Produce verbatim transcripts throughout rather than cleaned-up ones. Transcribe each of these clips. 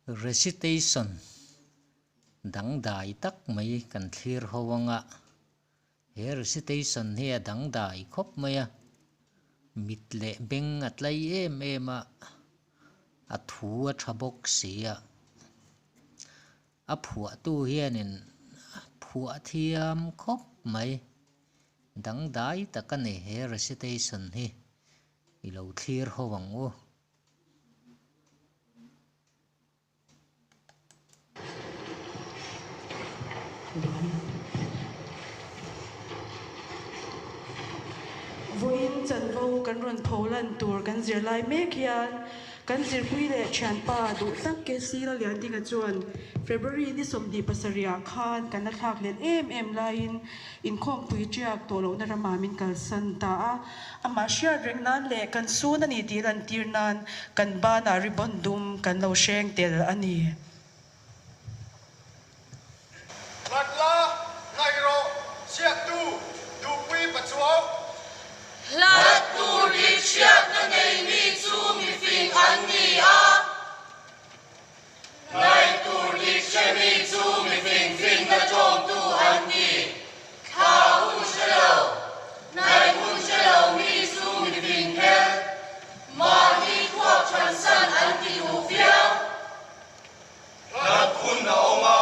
Recitation dangdai tak mai kan thlir ho ang a. He recitation hi a dangdai khawp mai a. Mit le beng a tlai em em a. A thu a ṭha bawk si a. A phuahtu hianin phuah thiam khawp mai. Dangdai tak a ni he recitation hi. I lo thlir ho ang u. Vawiin chanvo kan rawn pho lan tur kan zir lai mek hian, kan zirpui leh ṭhianpa duh tak K C Laliandinga chuan February ni sawmhnih pasarih khan kan la thlak let em em laiin, inkhawmpui ṭiak tawh lohna rama min kalsan ta a, amah hriat reng nan leh kan sun a ni tih lantir nan kan banah ribbon dum kan lo hreng tel a ni. Hlatla, ngai rawh, ziaktu, Dupui Pachuau. Hlat tur dik hriatna nei mi chu mifing an ni a. Ngai tur dik hre mi chu mifing fingna ṭawngtu an ni. Thla hun hre lo, ngai hun hre lo mi chu mifing hmel. Mahni thuak ṭhansan an ti duh viau. Hlat hun a awm a,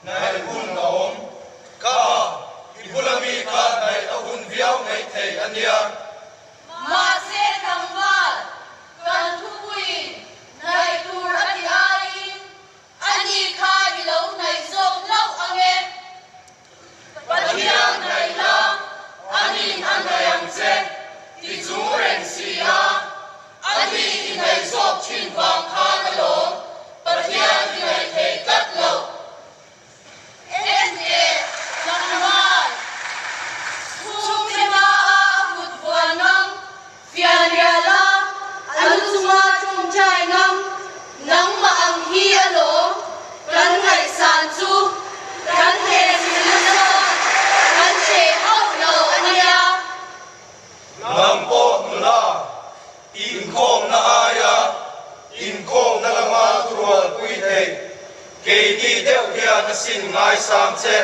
ngai hun a awm. Ka, i bula mi kha ngai a hun viau mai thei a nia. Mahse tlangval, kan thupuiin ngai tur a ti aiin, ani kha i lo ngai zawk hlauh ang e. Pathian ngai la, anin a ngai ang che, ti chu reng si a, ani i ngai zawk ṭhin vang khan alawm, Pathian i ngai thei tlat lo. Ente, tlangval. Chhungte hmaa a kut vuan ngam, fianrial a, a lu chunga ṭawngṭai ngam, nangmah ang hi alawm, kan ngaihsan chu, kan hnesilna sawn, kan che hauh lo a nia. Nang pawh nula, inkhawmna aia, inkhawmna lama thurualpui thei, keini deuh hian a sin ngaisang che.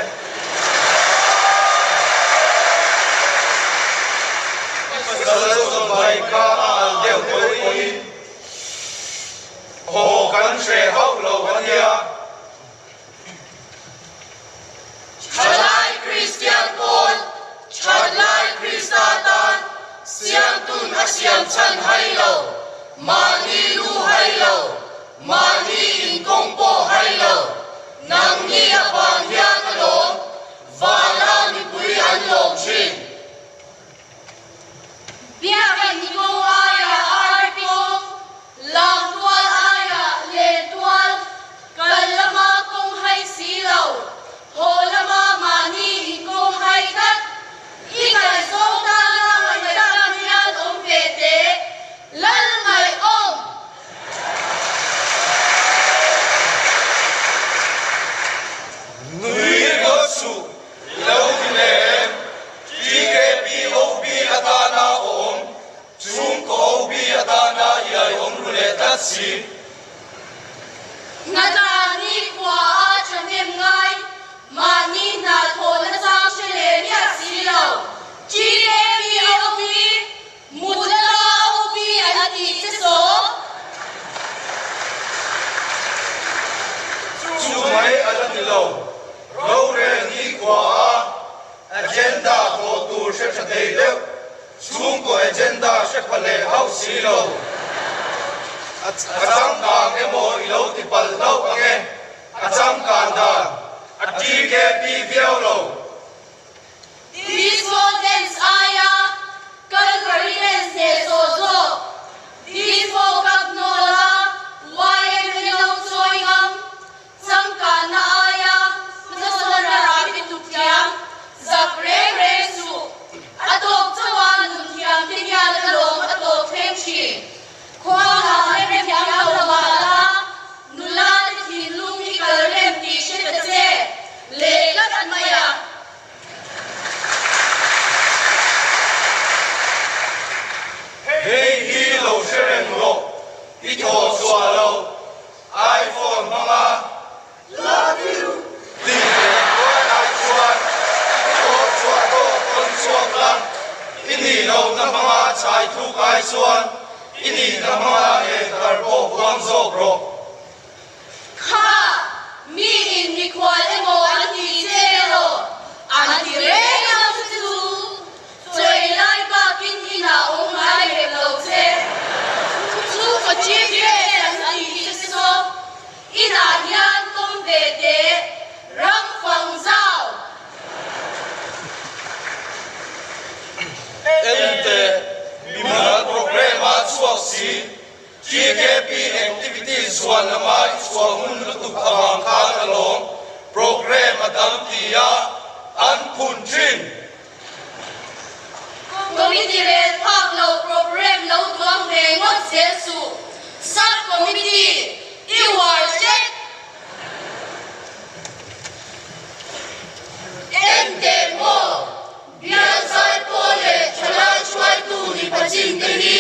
Pasal zawn bai kha a al deuh pawhin, haw kan hre hauh lo a nia. Ṭhalai Kristian pawl, ṭhalai Krista tan, siamtun a siam chhan hai lo, mahni lu hai lo, mahni inkawng pawh hai lo, nangni avang hian alawm, vana mipui an lawm ṭhin. Biak inkawng aia arpi kawng, lam tual aia len tual, kal lama kawng hai si lo, haw lama mahni inkawng hai khat, i ngai zo tana ngaihtuah hian awm ve teh, lal ngai awm. Nui ringawt suh, lo ti lem, T K P O B atana awm, chhungkaw O B atana i ai awm ru leh tlat si. Ngata ni khua a ṭhahnem ngai, mahni hna thawna chang hre leh miah si lo. T K P O B, mut lama O B an ti che saw. Chu mai a la ni lo. Rorel ni khua a agenda thaw tur hre ṭha thei deuh. Chhungkaw agenda hre pha leh hauh si lo. A, a changkang emaw i lo ti palh hlauh ang e. A changkan dan a T K P viau lo. Disco dance aia, Calvary dance hneh zawh zawk. Disco kap nawla, Y M A lo chawi ngam. Changkanna aia, hmasawnna rap i tuk thiam, zak reng reng suh. A tawk chauha nun thiam te hian alawm a tawk thleng ṭhin. Khuanga rem thiam lo mah la, nula te thinlung i kal rem tih hre ta che, leh tlat mai a. He Ama e, tar po huang zok ro. Kha, mi in mikhual emaw an ti che lo. An ti reng lo chu chu. Chawi lai bakin ina um ngai hek lo che. Chu ka chief guest an ti che saw. Ina hian tum ve te, ram fang zau. Ente, mimal program a chhuak si, T K P activities zuan lama i chhuak hmun lutuk avang kha ka lawm, program a dam tia an phun ṭhin. Committee rel phak lo program lo tuam ve ngawt zel suh. Sub committee, i uar chet. Ente maw, bial zai pawl le thalai chuaitu ni pachin te hi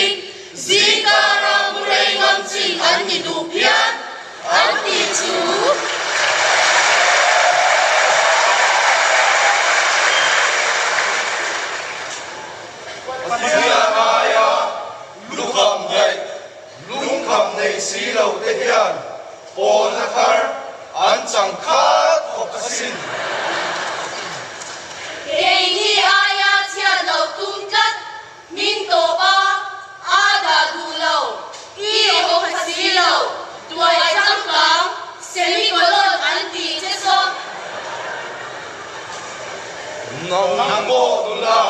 zingkara murei ngam ching an ni duh phian an ti chu. Pathian aia lukham ngei, lungkham nei si lo te hian pawlna thar an chang khat khawp asin. Keini aia chhiar lo tum tlat, min tawpa a dah duh lo, i awm kha si lo, tuai changkang, semicolon an ti che saw. Nang maw nula,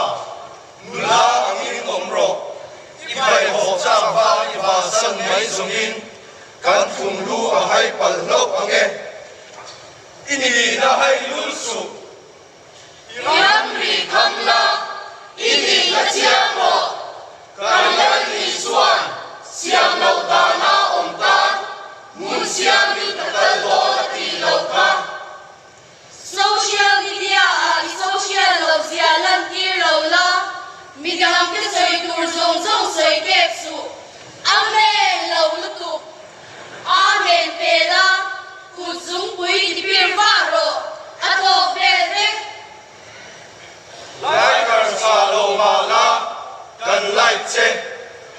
nula angin awm rawh. I bai haw chang va i va san mai zawngin kan thum lu a hai pal hlauh ang e. I nihna hai lul suh. I ram ri kham la, i nih ka chiang rawh. Kan Lal Isuan siam lo dana awm tan, hmun siamin ka kal dawn a ti lo kha. Social media-ah i social lo zia lantir lo la, midangte sawi tur zawng zawng sawi kep suh. A hmel lo lutuk. A hmel pe la, kut zungpui tipir vah rawh. A tawk vel vek. Lai kar sa lo ma la, kan lai che.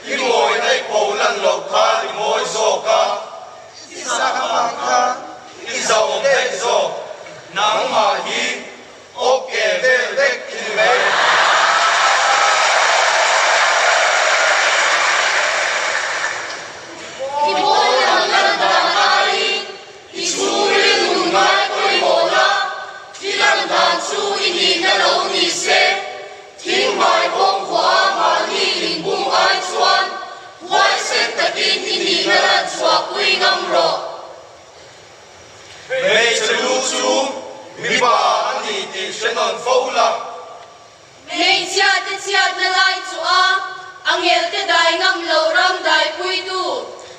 I mawi nei po lan lo kha i mawi zawk a. I zak a vang kha i zau dek zawk. Nangmah hi ok vel vek i ni mai. I mawi lam lam dan ai. I chhung ringnun ngai pawimawh la, thil an dan chu i nihna lo ni se. Thing hmai bawng vua mahni inbung ai chuan, huaisen takin i nihna lan chhuahpui ngam rawh. Hmeichhe lu chu mipa a ni tih hre nawn fo la. Hmeichhiate chhiatna lai chu a, angelte dai ngam lo ram daipuitu,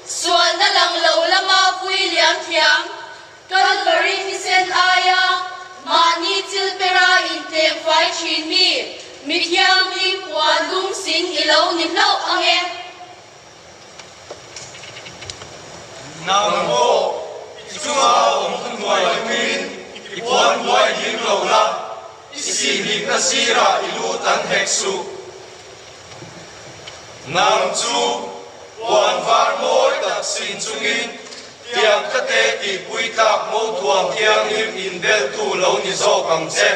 sualna lang lo lama vui liam thiam, Calvary thisen aia mahni chilpera intlem fai ṭhin mi, mithianghlim puan dum sin i lo ni hlauh ang e. Nang maw, i chunga awm hun hnuai tumin i puan buai ding lo la, i sih hnikna sirah i lut an hek suh. Nang chu puan var mawi tak sin chungin tiang ka te tihpui tlak mo thuam thianghlim inbeltu lo ni zawk ang che.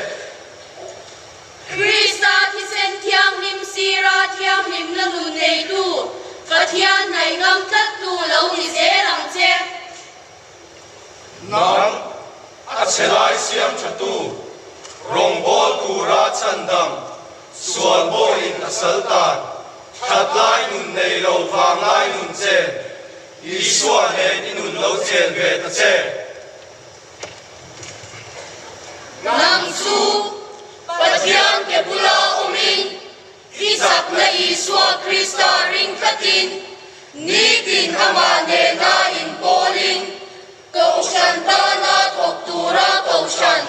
Krista thisen thianghlim sira thianghlimna nun neitu Pathian hnaih ngam tlattu lo ni zel ang che. Nang a chhe lai siam ṭhatu, rawngbawl tura chhandam, sual bawiin a sal tan, ṭhat lai nun nei lo vang lai nun chen, Isua hnen i nun lo chen ve ta che. Nang chu Pathian ke bula awmin, i chakna Isua Krista ring tlatin, nitin ama nena inpawlin, kohhran tana thawk tura kohhran,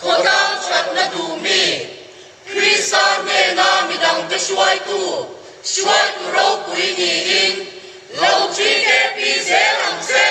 khawtlang ṭhatna duh mi, Krista hnena midangte hruaitu, hruaitu ropui niin, lo ṭhi ke pi zel ang che.